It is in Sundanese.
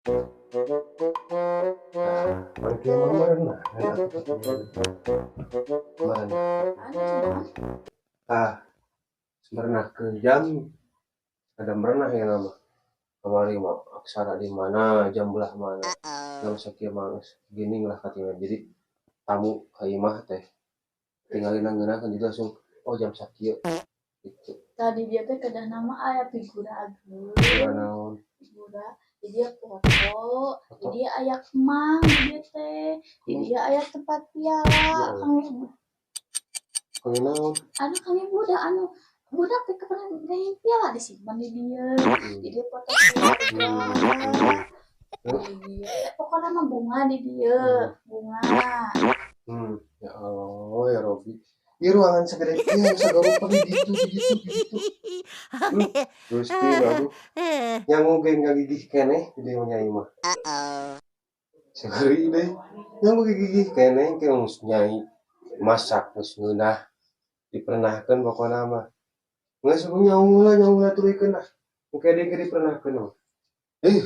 Nah, pan kieu mah merenah atuh merenah. Anu cenah. Ah, merenahkeun jam ada merenah ya nama. Kamari mah aksara di mana, jam belah mana. Jam sakieu mah geus gini lah katinggal. Jadi tamu ka imah teh tinggalin ngeunahkeun, jadi langsung, oh, jam sakieu gitu. Tadi dia teh kedah nama aya figura ageung. Figura naon? Figura di dia foto, di Foto. Dia aya kemang di dia teh, di dia aya tempat piala, Ya. Kang Ibu. Kang naon? Anu, Kang Ibu dah, anu budak teh kapan gaya piala disimpan di dia. Di dia foto keluarga. Di dia teh pokoknya mah bunga di dia, bunga. Ya Allah, ya Robi. Ieu ruangan segede ieu sagala rupa di ditu, di ditu, di ditu. Gusti, aduh. Nyangu ge ngagigih keneh di dieu nyai mah. Sehari deh. Nyangu ge gigih keneh ke geus nyai masak geus ngeunah. Diperenahkeun pokona mah. Geus nyaung heula, nyaung heula, tuluykeun lah. Engke deui ge diperenahkeun mah. Ih.